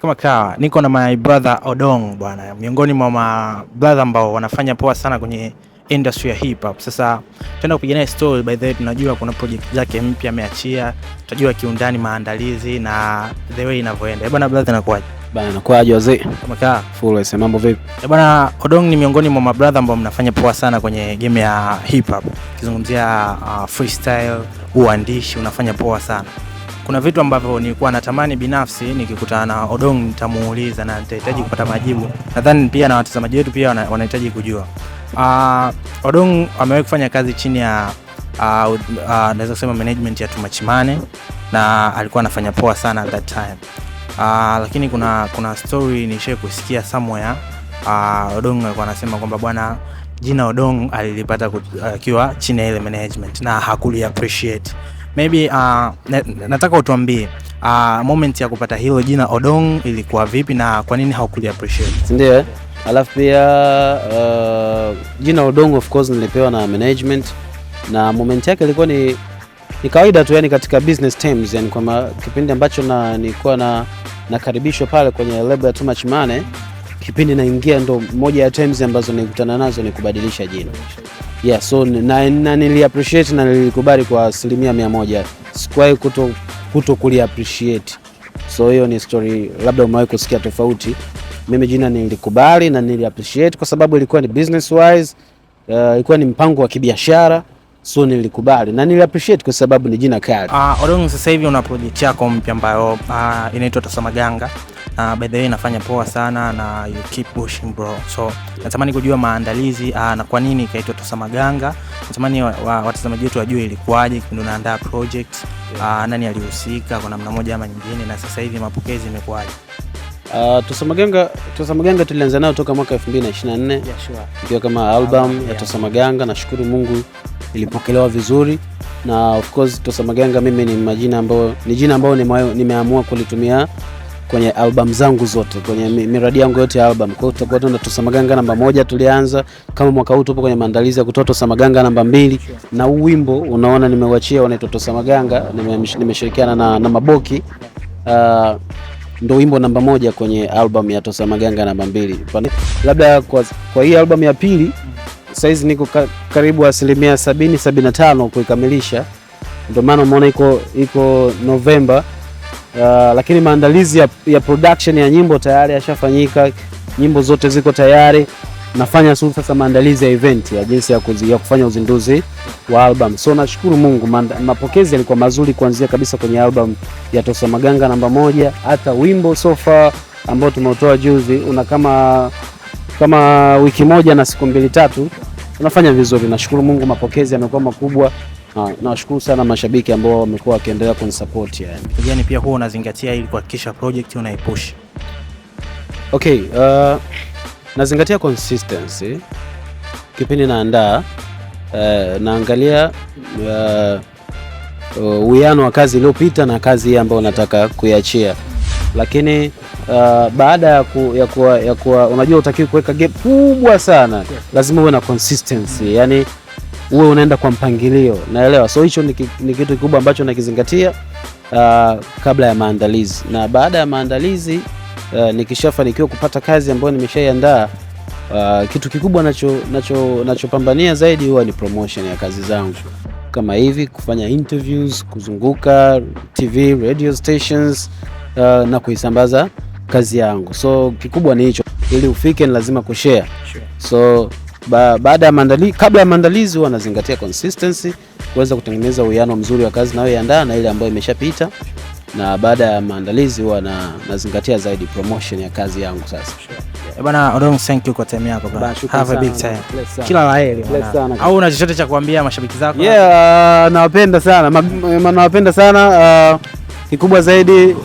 Kama kawa niko na my brother Odong bwana, miongoni mwa ma brother ambao wanafanya poa sana kwenye industry ya hip hop. Sasa tutaenda kupiga naye story. By the way, tunajua kuna project zake mpya ameachia, tutajua kiundani maandalizi na the way inavyoenda. Eh bwana brother, inakuwaje? Bana, nakuaje wazee? Kama kawa. Full aise, mambo vipi? Eh bwana, Odong ni miongoni mwa mabrother ambao mnafanya poa sana kwenye game ya hip hop. Ukizungumzia freestyle, uandishi unafanya poa sana. Kuna vitu ambavyo nilikuwa natamani binafsi nikikutana na Odong nitamuuliza na nitahitaji kupata majibu. Nadhani pia na watazamaji wetu pia wanahitaji kujua. Odong amewahi kufanya kazi chini ya naweza kusema management ya Tumachimane na alikuwa anafanya poa sana at that time. Lakini kuna story nishai kusikia somewhere, Odong alikuwa anasema kwamba bwana, jina Odong alilipata akiwa chini ya ile management na hakuli appreciate. Maybe nataka utuambie moment ya kupata hilo jina Odong ilikuwa vipi na kwa nini haukuli appreciate? Si ndio, eh? Alafu pia jina Odong of course nilipewa na management na moment yake ilikuwa ni kawaida tu, yani katika business terms, yani kwamba kipindi ambacho na nilikuwa na nakaribishwa pale kwenye label ya Too Much Money, kipindi naingia ndo moja ya terms ambazo nilikutana nazo ni kubadilisha jina. Yeah, so na nili appreciate na nilikubali kwa 100%. Sikuwahi kuto kuli appreciate. So hiyo ni story labda umewahi kusikia tofauti. Mimi jina nilikubali na nili appreciate kwa sababu ilikuwa ni business wise, ilikuwa ni mpango wa kibiashara, so nilikubali na nili appreciate kwa sababu ni jina kali. Odong, sasa hivi una project yako mpya ambayo inaitwa Tosamaganga. By the way inafanya poa sana na you keep pushing, bro. So natamani kujua maandalizi na kwa nini ikaitwa Tosamaganga. Natamani watazamaji wetu wajue ilikuwaje kipindi unaandaa project, nani alihusika kwa namna moja ama nyingine, na sasa hivi mapokezi imekuwaje? Tosamaganga tulianza nayo toka mwaka 2024 ikiwa kama album ya Tosamaganga. Nashukuru Mungu ilipokelewa vizuri, na of course Tosamaganga mimi ni majina ambayo ni jina ambayo nimeamua kulitumia kwenye album zangu zote, kwenye miradi yangu yote ya album. Kwa hiyo tutakuwa tuna Tosamaganga namba 1 tulianza, kama mwaka huu tupo kwenye maandalizi ya kutoa Tosamaganga namba 2, na huu wimbo unaona nimeuachia unaitwa Tosamaganga, nimeshirikiana na Maboki, ndo wimbo namba 1 kwenye album ya Tosamaganga namba 2. Labda kwa hii album ya pili saizi niko karibu 70%, 75% kuikamilisha, ndio maana umeona iko Novemba. Lakini maandalizi ya production ya nyimbo tayari yashafanyika, nyimbo zote ziko tayari. Nafanya sasa maandalizi ya event ya jinsi ya kufanya uzinduzi wa album. So nashukuru Mungu, mapokezi yalikuwa mazuri kuanzia kabisa kwenye album ya Tosamaganga namba 1, hata wimbo so far ambao tumeutoa juzi una kama wiki moja na siku 2-3 unafanya vizuri. Nashukuru Mungu, mapokezi yamekuwa makubwa. Nashukuru sana mashabiki ambao wamekuwa wakiendelea kunisupport yani. Gani pia huwa unazingatia ili kuhakikisha project unaipush? Okay, nazingatia consistency. Kipindi naandaa, naangalia uwiano wa kazi iliyopita na kazi hii ambayo nataka kuiachia. Lakini baada ya ku, ya kuwa, ya kuwa, unajua hutakiwi kuweka gap kubwa sana. Lazima uwe na consistency. Yani uwe unaenda kwa mpangilio, naelewa. So hicho ni kitu kikubwa ambacho nakizingatia kabla ya maandalizi. Na baada ya maandalizi, nikishafanikiwa kupata kazi ambayo nimeshaiandaa, kitu kikubwa nachopambania zaidi huwa ni promotion ya kazi zangu. Kama hivi kufanya interviews, kuzunguka TV, radio stations, na kuisambaza kazi yangu. So kikubwa ni hicho, ili ufike ni lazima kushare. So baada ya maandalizi, kabla ya maandalizi huwa nazingatia consistency, kuweza kutengeneza uwiano mzuri wa kazi nayoiandaa na ile ambayo imeshapita. Na baada ya maandalizi huwa nazingatia zaidi promotion ya kazi yangu sasa. Bwana Odong, thank you kwa time yako bwana. Bana, shukrani Have a big sana. time. Bless sana. Kila la heri Bless bwana. sana. Au una chochote cha kuambia mashabiki zako? Yeah, nawapenda sana. Nawapenda sana. Kikubwa zaidi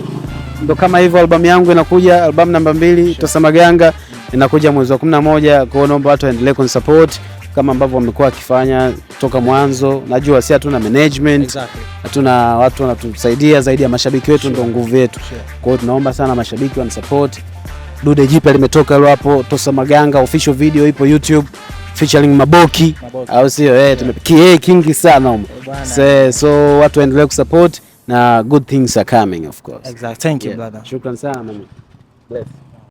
ndo kama hivyo, albamu yangu inakuja, albamu namba 2 Tosamaganga inakuja mwezi wa 11. Kwa hiyo naomba watu waendelee kunisupport kama ambavyo wamekuwa wakifanya toka mwanzo. Najua si hatuna management, hatuna watu wanatusaidia zaidi ya mashabiki wetu, ndo nguvu yetu. Kwa hiyo tunaomba sana mashabiki wanisupport. Dude jipya limetoka hilo hapo, Tosamaganga official video ipo YouTube featuring Maboki, Maboki. Au sio? Tumepikia kingi sana humo. Bwana. So watu waendelee kusupport na good things are coming of course. Exactly. Thank you, Yeah. brother. Shukran sana mami. Bless.